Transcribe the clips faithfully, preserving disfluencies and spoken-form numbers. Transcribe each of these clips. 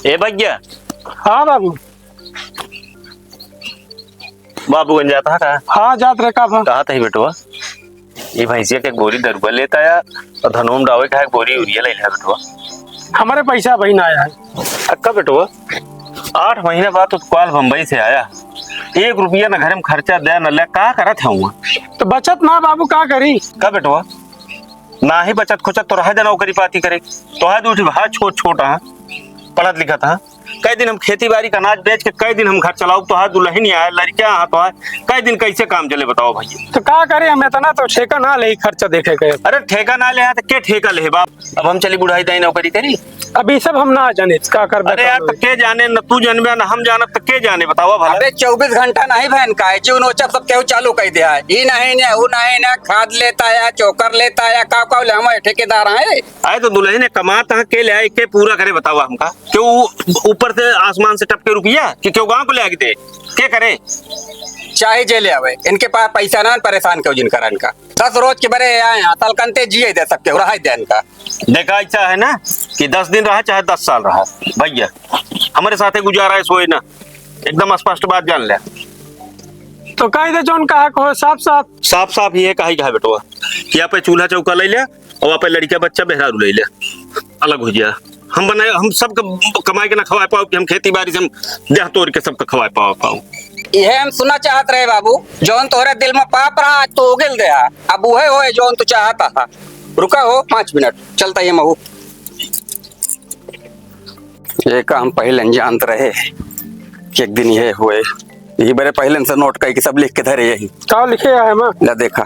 ए भैया। हाँ बाबू। बाबूगंज जात हा का? हाँ, जात रहे। का भा? कहा तही बेटवा, ये भैंसिया के एक बोरी दरुआ लेत आया और धनोम डावे का एक बोरी यूरिया ले लिया बेटवा। हमारे पैसा अबही ना आया है। अक्का बेटवा, आठ महीना बाद तो काल बम्बई से आया, एक रुपया न घरे में खर्चा दे न ले, का करत है हुआ? तो बचत ना बाबू, का करी? का बेटवा, ना ही बचत खुचत तो रहा जा नौकरी पाती करे, तो है दूठी भाई छोट छोट हाँ, पढ़त लिखत हाँ, कई दिन हम खेती बारी का अनाज बेच के कई दिन हम घर चलाऊ, तो है दुल्हन आए, लड़कियां हाँ, तो है कई दिन कैसे काम चले बताओ भैया? तो का करे, हम इतना तो ठेका ना ले खर्चा देखे के। अरे ठेका ना ले, तो के ठेका ले बाप? अब हम चली बुढ़ाई दाई नौकरी करी। अब ये सब हम ना जाने, का करबे अरे यार, काम तो के जाने, न तू जानबे, न हम जानब, तो के जाने, बतावा भला। अबे, चउबीस घंटा नहीं बहन का है, जो नोचब सब केहू चालू कर दिया है। ई नहीं ने, ऊ नहीं ने, खाद लेता है, चोकर लेता है, का का ले, हम ठेकेदार हैं। आए तो दुल्हन ने कमात है, के ले आए, के पूरा करे, बतावा हमका। क्यों ऊपर से आसमान से टपके रुपया कि क्यों गांव को ले आके दे, के करे? चाहे जे ले आवे, इनके पास पैसा ना, परेशान क्यों जिन करा इनका। दस रोज के बरे आए हैं, तलकनते जिए दे सबके, रहा दे इनका। देखा, ऐसा है ना कि दस दिन रहा चाहे दस साल रहा, भैया, हमारे साथे गुजारा है, सोए ना, एकदम स्पष्ट बात जान ले। तो कह दे जौन कहा को साफ साफ। साफ साफ ये कहा ही कहा बेटवा कि आप चूल्हा चौका ले ले और आप लड़का बच्चा मेहरारू ले ले, अलग हो जा। हम बनाए, हम सब क-, कमाए के ना खवाए पाओ कि हम खेती बारी से हम देह तोड़ के सबका खवाए पाओ पाओ। इहे हम सुना चाहत रहे बाबू, जौन तोहरे दिल में पाप रहा आज तो उगिल दे हा। अब उहे होए जौन तू चाहत हा। रुका हो पाँच मिनट, चलता ये महू। ये का हम पहले न जानत रहे कि एक दिन ये हुए। यही बरे पहले से नोट करके सब लिख के धरे यही। का लिखे है माँ? ला देखा,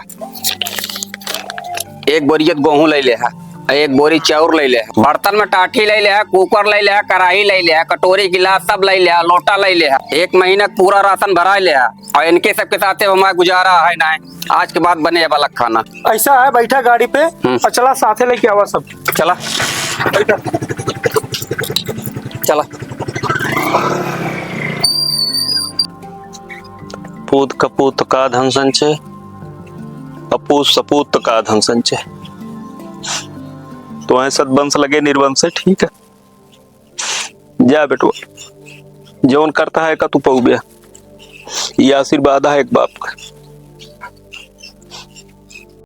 एक बोरियत गेहूं ले ले हा, एक बोरी चाउर ले ले हा, बर्तन में टाठी ले ले हा, कुकर ले ले हा, कराही ले ले हा, कटोरी गिलास सब ले ले हा, लोटा ले ले हा, एक महीना का पूरा राशन भरा ले हा। और इनके सबके साथे हमारा गुजारा है ना, आज के बाद बने अब अलग खाना। ऐसा है, बैठा गाड़ी पे हम्म। और चला साथे लेके आवा सब। चला। बैठा। चला। पूत कपूत का धन संचय, अपूत सपूत का धन संचय। तो ऐसा वंश लगे निर्वंश है, ठीक है। जा बेटवा, जौन करता है का तू पउबे। ये आशीर्वाद है एक बाप का।